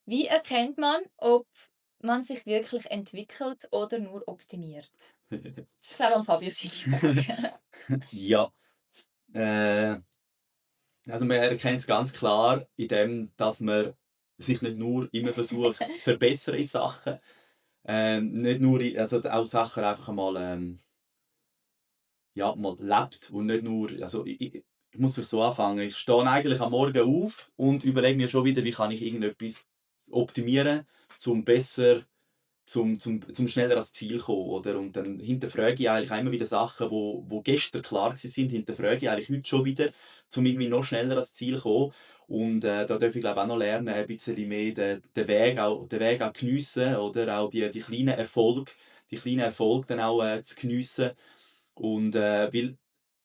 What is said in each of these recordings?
Wie erkennt man, ob man sich wirklich entwickelt oder nur optimiert? Das ist, glaube ich, an Fabio seine Frage. Ja, äh, also man erkennt es ganz klar in dem, dass man sich nicht nur immer versucht zu verbessern in Sachen, nicht nur also auch Sachen einfach einmal, ja, mal lebt und nicht nur also ich muss vielleicht so anfangen, ich stehe eigentlich am Morgen auf und überlege mir schon wieder, wie kann ich irgendetwas optimieren, um besser zum schneller ans Ziel kommen, oder? Und dann hinterfrage ich eigentlich auch immer wieder Sachen, wo gestern klar sind, hinterfrage ich eigentlich heute schon wieder, um irgendwie noch schneller ans Ziel zu kommen. Und da darf ich glaube auch noch lernen, ein bisschen mehr den Weg auch geniessen, oder auch die kleinen Erfolge dann auch zu geniessen. Und weil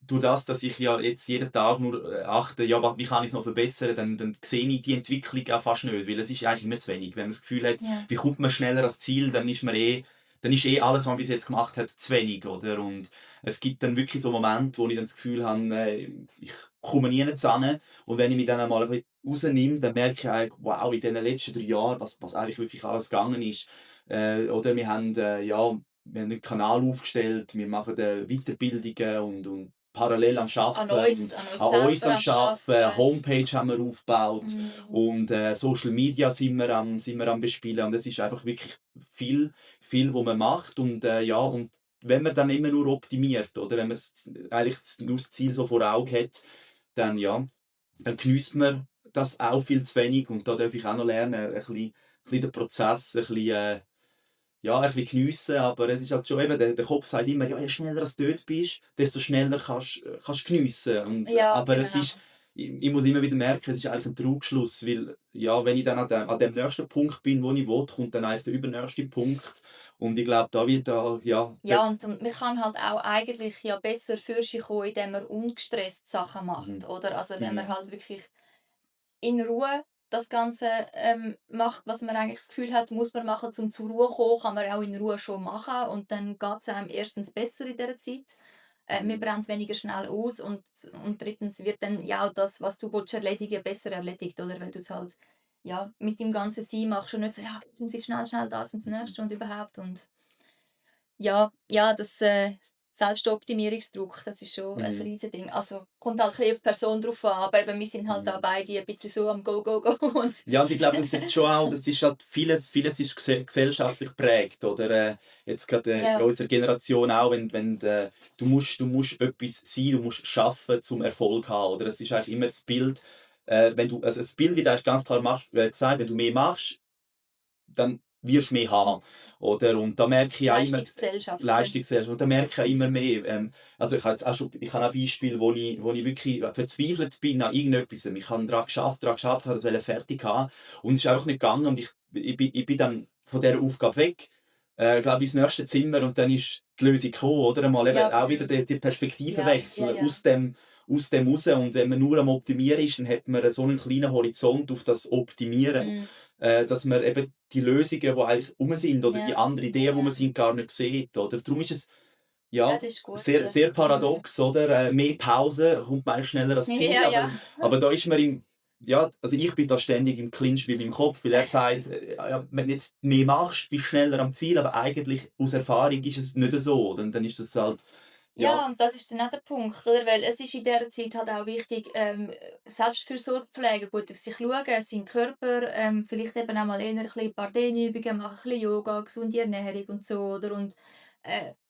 durch das, dass ich ja jetzt jeden Tag nur achte, ja, wie kann ich es noch verbessern, dann sehe ich die Entwicklung auch fast nicht, weil es ist eigentlich immer zu wenig. Wenn man das Gefühl hat, Ja. wie kommt man schneller ans Ziel, dann ist alles, was man bis jetzt gemacht hat, zu wenig, oder? Und es gibt dann wirklich so Momente, wo ich dann das Gefühl habe, ich komme nie hin. Und wenn ich mich dann einmal ein bisschen rausnehme, dann merke ich eigentlich, wow, in den letzten 3 Jahren, was eigentlich wirklich alles gegangen ist. Oder wir haben einen Kanal aufgestellt, wir machen Weiterbildungen und parallel am Arbeiten und An uns an uns selber am am Arbeiten. Arbeiten. Homepage haben wir aufgebaut Mhm. und Social Media sind wir am Bespielen. Und es ist einfach wirklich viel, viel, was man macht. Und ja, und wenn man dann immer nur optimiert, oder wenn man eigentlich nur das Ziel so vor Augen hat, dann ja, dann geniesst man das auch viel zu wenig. Und da darf ich auch noch lernen, ein bisschen den Prozess ein bisschen geniessen, aber es ist halt schon eben, der Kopf sagt immer, ja, je schneller du dort bist, desto schneller kannst du geniessen. Ja, Aber es genau. ist, ich muss immer wieder merken, es ist eigentlich ein Trugschluss, weil, ja, wenn ich dann an dem nächsten Punkt bin, wo ich will, kommt dann eigentlich der übernächste Punkt. Und ich glaube, da wird da, ja, Ja, und man kann halt auch eigentlich ja besser für sich kommen, indem man ungestresst Sachen macht, mhm, oder? Also, wenn man mhm, halt wirklich in Ruhe das Ganze, macht, was man eigentlich das Gefühl hat, muss man machen, um zur Ruhe zu kommen, kann man auch in Ruhe schon machen und dann geht es einem erstens besser in dieser Zeit. Man mhm. brennt weniger schnell aus und drittens wird dann ja auch das, was du willst erledigen, besser erledigt, oder? Weil du's halt, ja, mit dem ganzen Sein machst und nicht so: „Ja, jetzt muss ich schnell, schnell das und das Mhm. Nächste und überhaupt“ und ja, ja, das, Selbstoptimierungsdruck, das ist schon ein Mhm. Riesending. Also, kommt halt ein bisschen auf die Person drauf an, aber eben, wir sind halt da Mhm. beide ein bisschen so am Go, Go, Go und Ja, und ich glaube, das ist halt vieles ist gesellschaftlich geprägt, oder? Jetzt gerade bei ja, unserer Generation auch, wenn du musst etwas sein, du musst schaffen, zum Erfolg zu haben, oder? Es ist eigentlich immer das Bild, also das Bild wird eigentlich ganz klar gesagt, wenn du mehr machst, dann wirst du mehr haben, oder? Und da merke ich auch immer Leistungsgesellschaft. Leistungsgesellschaft, und da merke ich auch immer mehr, also ich habe auch Beispiele, wo ich wirklich verzweifelt bin an irgendetwas. Ich habe daran geschafft, habe das fertig haben und es ist einfach nicht gegangen und ich bin dann von dieser Aufgabe weg, glaube ich, ins nächste Zimmer und dann ist die Lösung gekommen, oder? Mal eben Ja, auch wieder die ja, ja, Perspektivenwechsel ja. aus dem raus, und wenn man nur am Optimieren ist, dann hat man so einen kleinen Horizont auf das Optimieren, Mhm. dass man eben die Lösungen, die eigentlich rum sind, oder die Ja, anderen ja, Ideen, die man ja. sind, gar nicht sieht, oder? Darum ist es, Ja, ja, das ist gut. sehr, sehr Mhm. paradox, oder? Mehr Pause, kommt man schneller ans Ziel, Ja, ja. aber da ist man ja, also ich bin da ständig im Clinch mit meinem Kopf, weil er sagt, ja, wenn du jetzt mehr machst, bist du schneller am Ziel, aber eigentlich aus Erfahrung ist es nicht so, oder? Und dann ist das halt, ja, Ja, und das ist dann auch der Punkt, oder? Weil es ist in dieser Zeit halt auch wichtig, Selbstfürsorge pflegen, gut auf sich schauen, seinen Körper, vielleicht eben auch mal eher ein bisschen ein paar Dehnübungen machen, ein bisschen Yoga, gesunde Ernährung und so, oder? Und,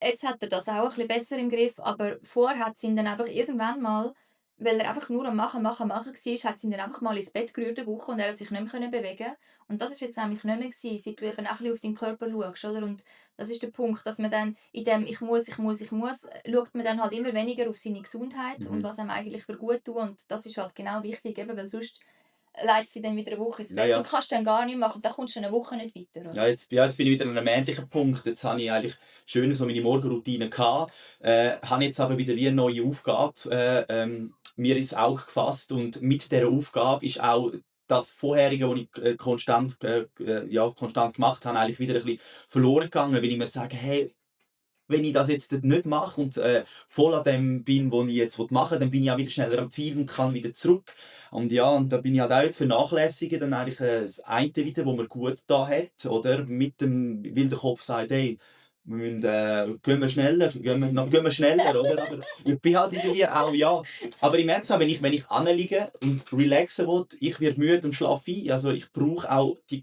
jetzt hat er das auch ein bisschen besser im Griff, aber vorher hat's ihn dann einfach irgendwann mal, weil er einfach nur am Machen, Machen, Machen war, hat's ihn dann einfach mal ins Bett gerührt 'ne Woche und er hat sich nicht mehr können bewegen. Und das ist jetzt nämlich nicht mehr gewesen, seit du eben auch ein bisschen auf deinen Körper schaust, oder? Und das ist der Punkt, dass man dann in dem „Ich muss, ich muss, ich muss“, schaut man dann halt immer weniger auf seine Gesundheit und mhm. was einem eigentlich für gut tut. Und das ist halt genau wichtig, eben, weil sonst leitet sie dann wieder eine Woche ins Ja, Bett ja. und kannst dann gar nicht machen. Dann kommst du eine Woche nicht weiter, oder? Ja, jetzt bin ich wieder an einem ähnlichen Punkt. Jetzt habe ich eigentlich schön so meine Morgenroutine gehabt, habe jetzt aber wieder wie eine neue Aufgabe mir ins Auge gefasst, und mit dieser Aufgabe ist auch das Vorherige, was ich konstant gemacht habe, eigentlich wieder ein bisschen verloren gegangen, weil ich mir sage, hey, wenn ich das jetzt nicht mache und voll an dem bin, wo ich jetzt machen will, dann bin ich auch wieder schneller am Ziel und kann wieder zurück. Und ja, und da bin ich halt auch jetzt vernachlässigen, dann eigentlich das eine wieder, wo man gut da hat, oder? Mit dem, weil der Kopf sagt, hey, wir müssen, gehen wir schneller, oder? Aber ich bin halt irgendwie auch, ja. Aber ich merke es auch, wenn ich anliege und relaxen will, ich werde müde und schlafe ein. Also ich brauche auch die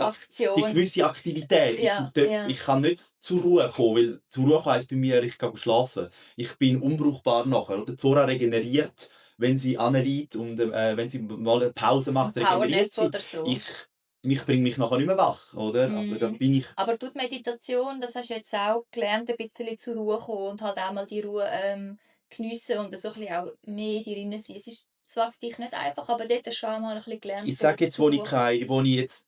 Aktion. gewisse Aktivität. Ja, Ich ja. kann nicht zur Ruhe kommen, weil zur Ruhe heisst bei mir, ich gehe schlafen. Ich bin unbrauchbar nachher. Oder Zora regeneriert, wenn sie anliegt und wenn sie mal eine Pause Ein macht, regeneriert Powernap sie. oder so. Ich bringe mich nachher nicht mehr wach, oder? Aber da Mhm. bin ich. Aber tut Meditation, das hast du jetzt auch gelernt, ein bisschen zur Ruhe kommen und halt auch mal die Ruhe, geniessen und so ein bisschen auch mehr in dir rein sein. Es ist zwar für dich nicht einfach, aber dort hast du schon mal ein bisschen gelernt, Ich so sage jetzt, zur Ruhe kommen. wo ich jetzt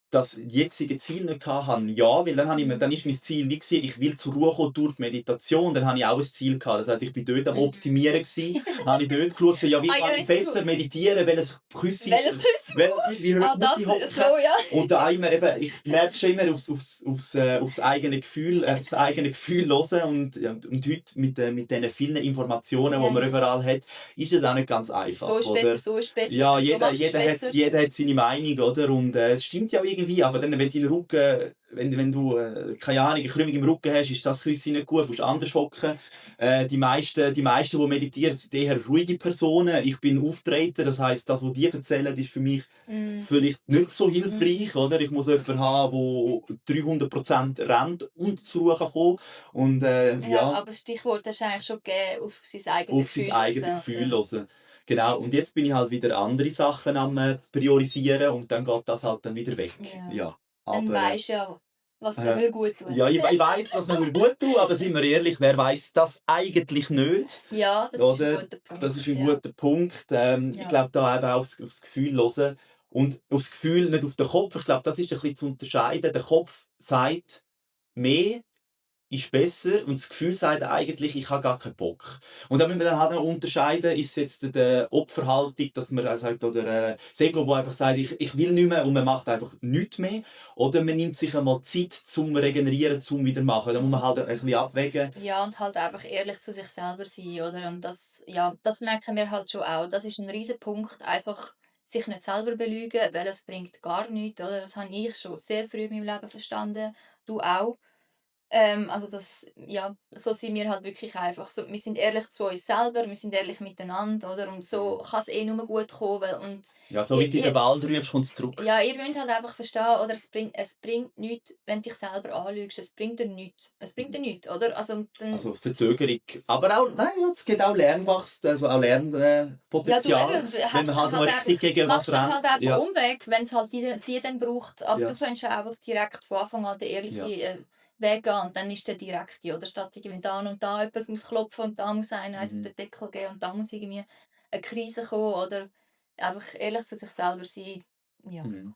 das jetzige Ziel nicht hatte, ja, weil Mhm. dann ist mein Ziel wie gewesen, ich will zur Ruhe kommen durch die Meditation, dann habe ich auch ein Ziel gehabt. Das heisst, ich bin dort am Mhm. Optimieren gewesen, habe ich dort geschaut, so, ja, wie Ah kann ja, ich jetzt besser meditieren, welches Küsse welches Küssen wie brauchst du? hoch Ah, muss ich das hocken? so, ja. Und da immer eben, ich merke schon immer aufs eigene Gefühl hören und heute mit diesen vielen Informationen, Ja, die man ja. überall hat, ist es auch nicht ganz So einfach, ist besser, oder? so ist besser. Ja, Wenn du so machst, ist besser. jeder hat seine Meinung, oder? Und es stimmt ja auch irgendwie, aber dann, wenn dein Rücken, wenn du, keine Ahnung, eine Krümmung im Rücken hast, ist das Küsschen nicht gut, du musst anders hocken. Die meisten, die meditieren, sind eher ruhige Personen. Ich bin Auftreten, das heisst, das, was die erzählen, ist für mich Mhm. vielleicht nicht so hilfreich, Mhm. oder? Ich muss jemanden haben, der 300% rennt und zur Ruhe kann kommen. Und Ja, ja, aber das Stichwort hast du eigentlich schon gegeben, auf sein eigenes auf sein Gefühl eigenes hören, Gefühl oder? hören. Genau, und jetzt bin ich halt wieder andere Sachen am priorisieren und dann geht das halt dann wieder weg. Ja. Ja, Dann aber weisst du ja, was dir äh, gut tun ja, ich weiß, was mir gut tut, aber sind wir ehrlich, wer weiß das eigentlich nicht, Ja, das ist ein oder? guter Das ist Punkt, ein ja. guter Punkt. Ich Ja. glaube, da eben aufs Gefühl hören und aufs Gefühl, nicht auf den Kopf. Ich glaube, das ist ein bisschen zu unterscheiden. Der Kopf sagt mehr, ist besser und das Gefühl sagt eigentlich, ich habe gar keinen Bock. Und dann müssen wir dann halt noch unterscheiden, ist es jetzt die Opferhaltung, dass man sagt, oder Sego, der einfach sagt, ich will nicht mehr und man macht einfach nichts mehr, oder man nimmt sich einmal Zeit zum Regenerieren, zum wieder machen. Da muss man halt ein bisschen abwägen. Ja, und halt einfach ehrlich zu sich selber sein, oder? Und das ja, das merken wir halt schon auch. Das ist ein riesen Punkt, einfach sich nicht selber belügen, weil das bringt gar nichts, oder? Das habe ich schon sehr früh in meinem Leben verstanden, du auch. Also das ja, so sind wir halt wirklich einfach so wir sind ehrlich zu uns selber, wir sind ehrlich miteinander, oder? Und so Mhm. kann es eh nur gut kommen, weil und Ja, so wie du in den ihr Wald rufst, kommt es zurück. ja, ihr müsst halt einfach verstehen, oder? Es bringt nichts, wenn du dich selber anlügst. Es bringt dir nichts. Es bringt Mhm. dir nichts, oder? Also, und dann Also Verzögerung. Aber auch, nein, ja, es gibt auch also auch ja, du Lernpotenzial, eben, wenn man hast dann halt mal halt richtig einfach gegen was machst dann halt rennt. einfach Ja, Umweg, wenn es halt die dann braucht. Aber du ja, kannst ja einfach direkt von Anfang an den ja. ehrlichen, Weg gehen und dann ist der direkte, oder? Statt irgendwie da und da jemand muss klopfen und da muss einer eins auf Mhm. den Deckel geben und da muss irgendwie eine Krise kommen, oder einfach ehrlich zu sich selber sein. Ja. Mhm.